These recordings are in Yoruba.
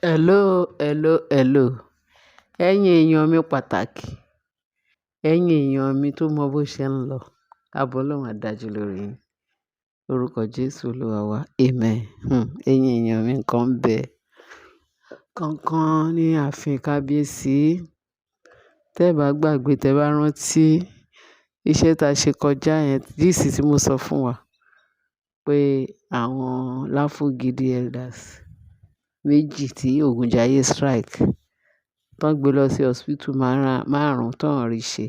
Hello, hello, hello. Ẹ̀yin èèyàn mi pàtàkì, ẹ̀yin èèyàn mi tó mọ bó ṣe ń lọ. Ààbò Ọlọ́run á dájú lórí yín. Orúkọ Jésù Olúwa wa. Amen. Ẹ̀yin èèyàn mi, nǹkan ń bẹ. Kankan ní ààfin kábíyèsí. Tẹ́ bá gbàgbé, tẹ́ bá rántí iṣẹ́ ta ṣe kọjá yẹn, gist tí mo sọ fún wa pé àwọn Láfogidi elders méjì tí Ògúnjáyé strike, tó ń gbé lọ sí hospital márùn-ún tó ń rí ṣe,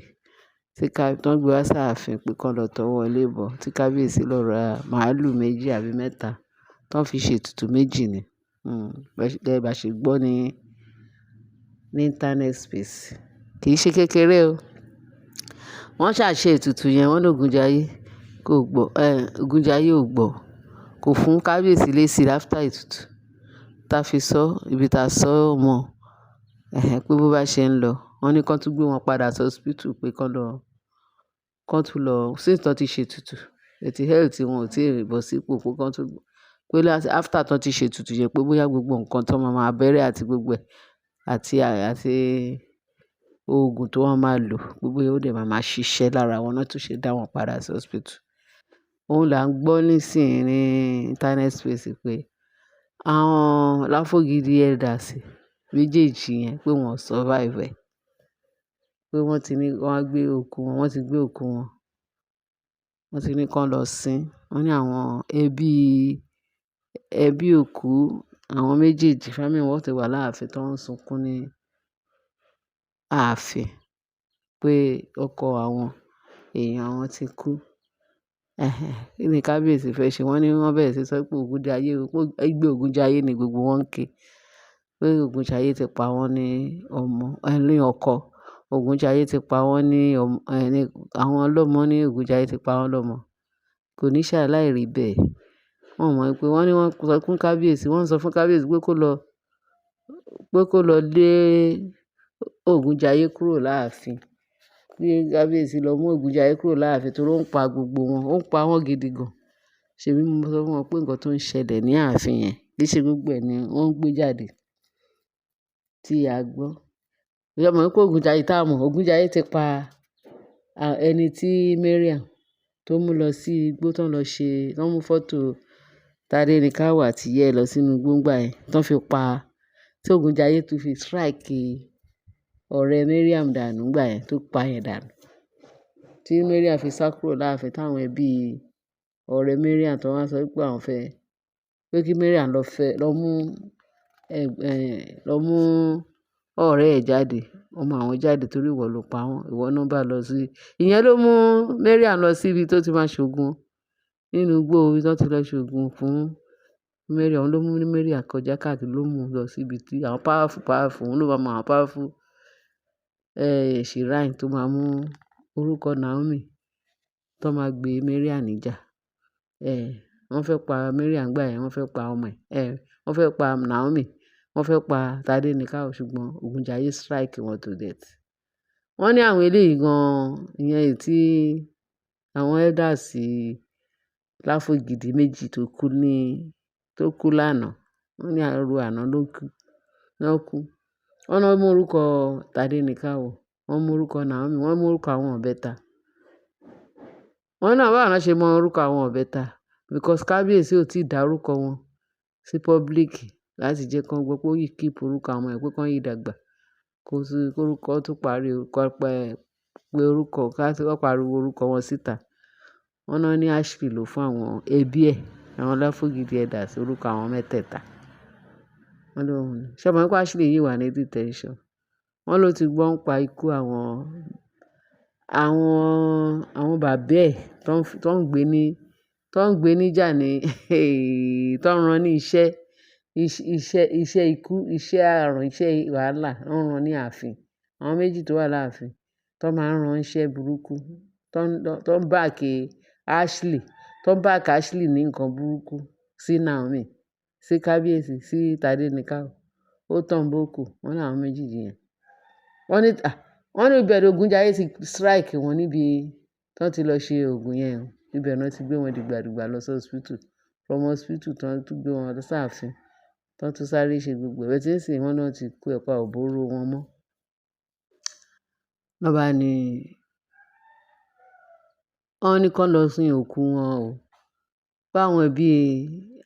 tí ká, tó ń gbé wá sí ààfin pé kó lọ tọwọ́ ilé bọ̀, tí kábíyèsí lọ ra màálù méjì àbí mẹ́ta tó ń fi ṣe ètùtù méjì ni. Gẹ́gẹ́ bá ṣe gbọ́ ní internet space. Kì í ṣe kékeré o. Wọ́n ṣà ṣe ètùtù yẹn, wọ́n ní Ògúnjáyé kò gbọ́, Ògúnjáyé ò gbọ́, kò fún kábíyèsí lésì after ètùtù. Tá fi sọ, ibi tá sọ mọ̀, pé bó bá ṣe ń lọ. Wọ́n ní kí wọ́n tún gbé wọn padà sí hospital pé kí wọ́n lọ, kí wọ́n tún lọ, since tó ti ṣe ètùtù, ètì health wọn ò tí ì bọ̀ sípò pé kí wọ́n tún, pé after tó ti ṣe ètùtù yẹn pé bóyá gbogbo nǹkan tó máa máa abẹ́rẹ́ àti gbogbo ẹ̀ àti òògùn tó wọ́n máa lò, gbogbo ó dẹ̀ máa máa ṣiṣẹ́ lára wọn náà tún ṣe dá wọn padà sí hospital. Òun là ń gbọ́ nísìnyí ní internet space pé àwọn Láfogidi elders méjèèjì yẹn pé wọ́n survive ẹ̀. Pé wọ́n ti ní wọ́n á gbé òkú wọn, wọ́n ti gbé òkú wọn. Wọ́n ti ní kí wọ́n lọ sin. Wọ́n ní àwọn ẹbí òkú àwọn méjèèjì, family wọn ti wà láàfin tó ń sunkún ní ààfin pé ọkọ àwọn èèyàn àwọn ti kú. Kí ni kábíyèsí fẹ́ ṣe? Wọ́n ní wọ́n bẹ̀rẹ̀ sí sọ pé Ògúnjáyé, pé igbe Ògúnjáyé ni gbogbo wọn ń ké. Pé Ògúnjáyé ti pa wọ́n ní ọmọ, ní ọkọ. Ògúnjáyé ti pa wọ́n ní ọmọ, ní àwọn ọlọ́mọ ní Ògúnjáyé ti pa wọ́n lọ́mọ. Kò ní ṣe aláìrí bẹ́ẹ̀. Wọ́n mọ̀ pé wọ́n ní wọ́n sọ fún kábíyèsí, wọ́n sọ fún kábíyèsí pé kó lọ lé Ògúnjáyé kúrò láàfin. Kí kábíyèsí lọ mú Ògúnjáyé kúrò láàfin torí ó ń pa gbogbo wọn, ó ń pa wọ́n gidi gan. Ṣèbí mo sọ fún wọn pé nǹkan tó ń ṣẹlẹ̀ ní ààfin yẹn, kì í ṣe gbogbo ẹ̀ ni wọ́n ń gbé jáde tí a gbọ́. Ẹ mọ̀ pé Ògúnjáyé tá a mọ̀, Ògúnjáyé ti pa ẹni tí Mariam tó mú lọ sí igbó tó ń lọ ṣe, tó ń mú fọ́tò Tádéníkàwò àti ìyá ẹ lọ sínú igbó ńgbà yẹn, tó fi pa, tí Ògúnjáyé tún fi strike ọ̀rẹ́ Mariam dànù ńgbà yẹn, tó pa yẹn dànù. Tí Mariam fi sá kúrò láàfin táwọn ẹbí ọ̀rẹ́ Mariam tó wá sọ pé àwọn fẹ́, pé kí Mariam lọ fẹ́, lọ mú ọ̀rẹ́ ẹ̀ jáde, ọmọ àwọn jáde torí ìwọ ló pa wọ́n, ìwọ náà bá lọ sí. Ìyẹn ló mú Mariam lọ sí ibi tó ti máa ṣògùn nínú igbó ibi tó ti lọ ṣògùn fún Mariam. Òun ló mú Mariam kọjá káàkiri, ló mú lọ sí ibi tí àwọn powerful, powerful, òun ló máa mọ àwọn powerful, shrine tó máa mú orúkọ Naomi tó máa gbé Mariam níjà. Wọ́n fẹ́ pa Mariam nígbà yẹn, wọ́n fẹ́ pa ọmọ ẹ̀, wọ́n fẹ́ pa Naomi, wọ́n fẹ́ pa Tádéníkàwò ṣùgbọ́n Ògúnjáyé strike wọn to death. Wọ́n ní àwọn eléyìí gan, ìyẹn èyí tí àwọn elders Láfogidi méjì tó kú lánàá. Wọ́n ní òru àná ló kú, ló kú. Wọ́n náà mú orúkọ Tádéníkàwò, wọ́n mú orúkọ Naomi, wọ́n mú orúkọ àwọn ìbẹta. Wọ́n náà báwo ni wọ́n ṣe mọ orúkọ àwọn ìbẹta because kábíyèsí ò tí ì dá orúkọ wọn sí public láti jẹ́ kí wọ́n gbọ́ pé ó yìí keep orúkọ àwọn ẹ̀ pé kí wọ́n yí dàgbà kó sí orúkọ tó parí kó pé orúkọ ká tí wọ́n pariwo orúkọ wọn síta. Wọ́n náà ní Ashley ló fún àwọn ẹbí ẹ̀, àwọn Láfogidi elders orúkọ àwọn mẹ́tẹ̀ẹ̀ta. Wọ́n ló ń, ṣé o mọ̀ pé Ashley yìí wà ní detention? Wọ́n ló ti gbọ́ ń pa ikú àwọn bàbá ẹ̀ tó ń gbé níjà ní tó ń rán ní iṣẹ́, iṣẹ́ ikú, iṣẹ́ àrùn, iṣẹ́ wàhálà wọ́n rán ní ààfin. Àwọn méjì tó wà láàfin tó máa ń rán iṣẹ́ burúkú, tó ń back Ashley, tó ń back Ashley ní nǹkan burúkú sí Naomi, sí kábíyèsí, sí Tádéníkàwò. Ó tàn bókù, wọ́n ní àwọn méjèèjì yẹn. Wọ́n ní ibẹ̀ ni Ògúnjáyé ti strike wọn níbi tí wọ́n ti lọ ṣe òògùn yẹn. Ibẹ̀ ni wọ́n ti gbé wọn dìgbàdìgbà lọ sí hospital. From hospital tí wọ́n tún gbé wọn lọ sí ààfin. Tán tún sáré ṣe gbogbo ẹ̀. But nísìnyí wọ́n náà ti kó ẹ̀pa òbóró wọn mọ́. Lọ́ bá ní, wọ́n ní kó lọ sin òkú wọn o. Báwọn ẹbí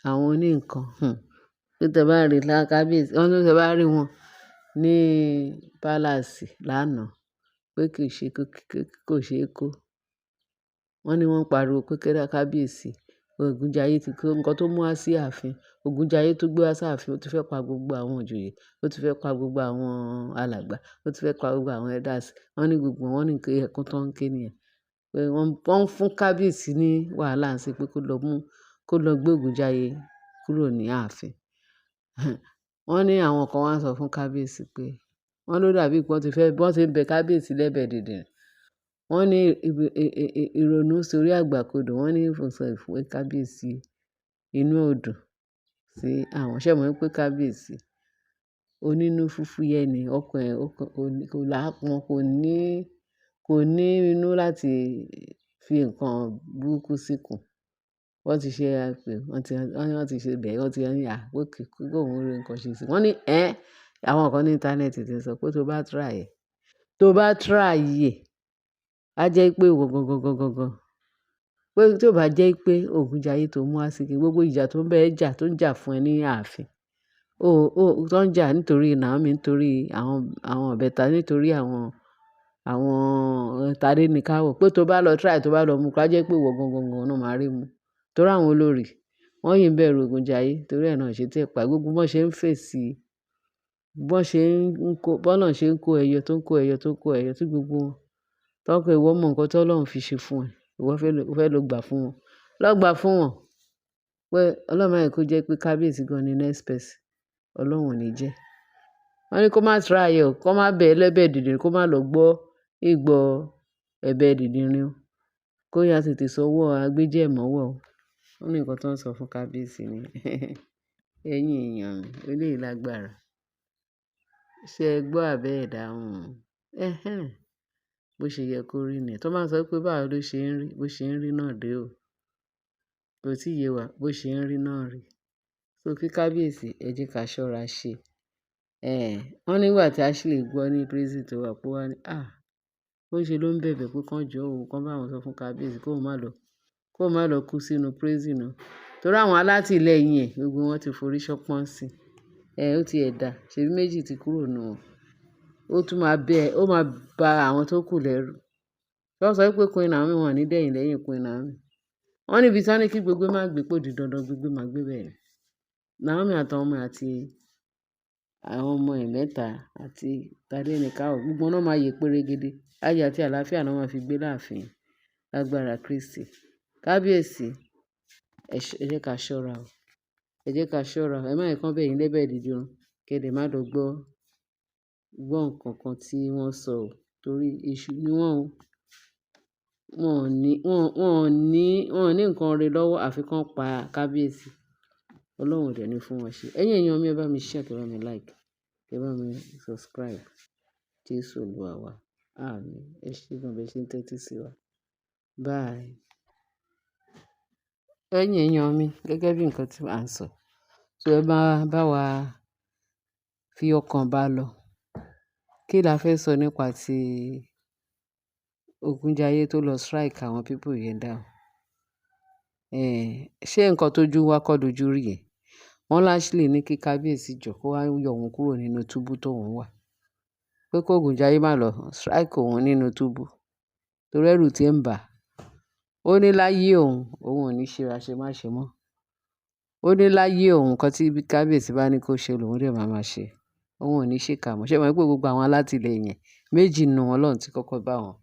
àwọn oní nǹkan, pé tí ẹ bá rí kábíyèsí, wọ́n ní tí ẹ bá rí wọn ní palace lánàá pé kì í ṣe, kò ṣe é kó. Wọ́n ní wọ́n ń pariwo pé kí kábíyèsí, Ògúnjáyé ti kó nǹkan tó mú wá sí ààfin. Ògúnjáyé tó gbé wá sí ààfin, ó ti fẹ́ pa gbogbo àwọn ìjòyè, ó ti fẹ́ pa gbogbo àwọn alàgbà, ó ti fẹ́ pa gbogbo àwọn elders. Wọ́n ní gbogbo wọn ní ẹkún tó ń ké nìyẹn. Pé wọ́n ń fún kábíyèsí ní wàhálà ń ṣe pé kó lọ mú, kó lọ gbé Ògúnjáyé kúrò ní ààfin. Wọ́n ní àwọn kan wá ń sọ fún kábíyèsí pé wọ́n ló dàbí pé wọ́n ti fẹ́, wọ́n ti ń bẹ kábíyèsí lẹ́bẹ̀ẹ́ dìndìnrìn. Wọ́n ní ìrònú sórí àgbàkodò. Wọ́n ní sọ fún kábíyèsí inú ò dùn sí àwọn. Ṣé ẹ mọ̀ wípé kábíyèsí onínú fúfúyẹ́ ni, ọkàn ẹ̀, kò lápọ́n, kò ní inú láti fi nǹkan burúkú síkùn. Wọ́n ti ṣe àpè, wọ́n ti ṣe bẹ́ẹ̀, wọ́n ti ní à, okay, kó òun rí nǹkan ṣe sí i. Wọ́n ní, "Ẹ́" àwọn kan ní íńtánẹ́ẹ̀tì tí ń sọ pé tó bá try ẹ̀, tó bá try ẹ̀, á jẹ́ pé ìwọ gangan, gangan, gangan. Pé tí ó bá jẹ́ pé Ògúnjáyé tó mú wá sí i, gbogbo ìjà tó ń bẹ ẹ jà, tó ń jà fún ẹ ní ààfin. Ó, tó ń jà nítorí Naomi, nítorí àwọn ìbẹta, nítorí àwọn Tadenikawo. Pé tó bá lọ try, tó bá lọ mú, á jẹ́ pé ìwọ gangan, gangan náà máa rí mú. Torí àwọn olórí, wọ́n yìí ń bẹ̀rù Ògúnjáyé torí ẹ náà ṣe tí ẹ pa. Gbogbo bọ́n ṣe ń fèsì, bọ́n ṣe ń kó, bọ́lọ́run ṣe ń kó ẹyọ tó ń kó ẹyọ tó ń kó ẹyọ tí gbogbo wọn. Tọ́ pé ìwọ mọ nǹkan tí Ọlọ́run fi ṣe fún ẹ. Ìwọ fẹ́ lọ gbà fún wọn. Lọ gbà fún wọn. Pé Ọlọ́run máa jẹ́ kó jẹ́ pé kábíyèsí gan ni next person. Ọlọ́run ò ní jẹ́. Wọ́n ní kó má try ẹ o, kó má bẹ lẹ́bẹ̀ẹ́ dìndìnrìn, kó má lọ gbọ́ ìgbọ́ ẹ̀bẹ̀ dìndìnrìn o. Kó yá tètè sọwọ́ agbéjẹ̀ mọ́wọ́ o. Wọ́n ní nǹkan tó ń sọ fún kábíyèsí ni. Ẹ̀yin èèyàn mi, eléyìí lágbára. Ṣé ẹ gbọ́ àbẹ́ ẹ̀ dáhùn? Ẹhẹ́n. Bó ṣe yẹ kó rí ni. Tó máa ń sọ pé báwo ló ṣe ń rí, bó ṣe ń rí náà dé o. Kò tí ì yé wa, bó ṣe ń rí náà rí. So kí kábíyèsí, ẹ jẹ́ ká ṣọ́ra ṣe. Wọ́n nígbà tí Ashley gbọ́ ní prison tó wà pé ó wá ní, "À, bó ṣe ló ń bẹ̀bẹ̀ pé kí wọ́n jọ́ òun, kí wọ́n bá wọn sọ fún kábíyèsí kó má lọ kú sínú prison o." Torí àwọn alátìlẹ́yìn ẹ̀, gbogbo wọn ti forí ṣọpọ́n sí i. Ó ti ẹ̀ dà, ṣebí méjì ti kúrò nínú wọn. Ó tún máa bẹ, ó máa ba àwọn tó kù lẹ́rù. Wọ́n sọ wípé Queen Naomi wọ́n ní dẹ̀yìn lẹ́yìn Queen Naomi. Wọ́n ní ibi tí wọ́n ní kí gbogbo má gbé pé ó di dandan gbogbo máa gbé bẹ́ẹ̀ ni. Naomi àtàwọn ọmọ àti àwọn ọmọ ẹ̀ mẹ́ta àti Tadenikawo, gbogbo wọn náà máa yè pérégede. Ayọ̀ àti àlàáfíà náà máa fi gbé láàfin lágbára Kristi. Kábíyèsí, ẹ jẹ́ ká ṣọ́ra o. Ẹ jẹ́ ká ṣọ́ra. Ẹ má jẹ́ kí wọ́n bẹ̀ yín lẹ́bẹ̀ẹ́ dìndìnrìn. Kí ẹ dẹ̀ má lọ gbọ́ nǹkan kan tí wọ́n sọ o. Torí èṣù ni wọ́n o. Wọ́n ò ní nǹkan re lọ́wọ́ àfi kí wọ́n pa kábíyèsí. Ọlọ́run ò dẹ̀ ní fún wọn ṣe. Ẹ̀yin èèyàn mi, ẹ bá mi share, kí ẹ bá mi like, kí ẹ bá mi subscribe. Jésù Olúwa wa. Àmín. Ẹ ṣé gan bí ẹ ṣe ń tẹ́tí sí wa. Bye. Ẹ̀yin èèyàn mi, gẹ́gẹ́ bí nǹkan tí à ń sọ. So ẹ bá bá wa fi ọkàn bá lọ. Kí la fẹ́ sọ nípa ti Ògúnjáyé tó lọ strike àwọn people yẹn down? Ṣé nǹkan tó jú wá kọ́ lójú rí yẹn? Wọ́n Ashley ní kí kábíyèsí jọ kó wá yọ òun kúrò nínú túbú tó òun wà. Pé kó Ògúnjáyé má lọ strike òun nínú túbú. Torí ẹrù tí ń bà. Ó ní láyé òun, òun ò ní ṣe àṣemáṣe mọ́. Ó ní láyé òun, nǹkan tí kábíyèsí bá ní kó ṣe lòun dẹ̀ máa máa ṣe. Òun ò ní ṣe kà mọ́. Ṣé ẹ mọ̀ wípé gbogbo àwọn alátìlẹ́yìn ẹ̀ méjì nínú wọn Ọlọ́run ti kọ́kọ́ bá wọn.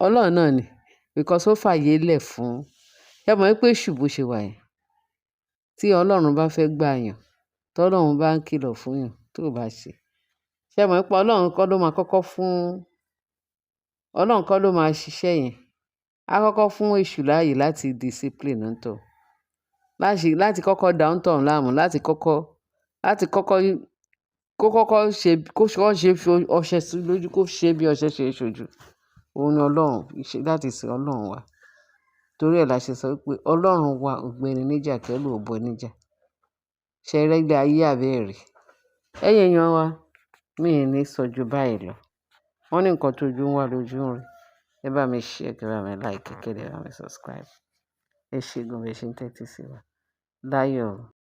Ọlọ́run náà ni. Because ó fàyè lẹ̀ fún. Ṣé ẹ mọ̀ wípé èṣù bó ṣe wà yẹn? Tí Ọlọ́run bá fẹ́ gbà yàn, tí Ọlọ́run bá ń kìlọ̀ fún yàn tó bá ṣe. Ṣé ẹ mọ̀ wípé Ọlọ́run kọ́ ló máa kọ́kọ́ fún, Ọlọ́run kọ́ ló máa ṣiṣẹ́ yẹn. A kọ́kọ́ fún èṣù láàyè láti discipline òǹtọ̀un. Láti kọ́kọ́ dá òǹtọ̀un láàmú, láti kọ́kọ́, kó kọ́kọ́ ṣe, kó ṣe fi ọṣẹ sí lójú, kó ṣe bí ọṣẹ ṣe ń ṣojú. Òun ni Ọlọ́run, that is Ọlọ́run wa. Torí ẹ la ṣe sọ wípé Ọlọ́run wa ògbéni níjà kẹ́rù ò bọ níjà. Ṣé ẹ rẹ́gbẹ́ ayé àbí ẹ̀ rí? Ẹ̀yin èèyàn wa, mi ò ní sọ ju báyìí lọ. Wọ́n ní nǹkan tó ojú ń wá lójú ń rí. Ẹ bá mi share, kí ẹ bá mi like, kí ẹ bá mi subscribe. Ẹ ṣé gan bí ẹ ṣe ń tẹ́tí sí wa. Láyọ̀ o.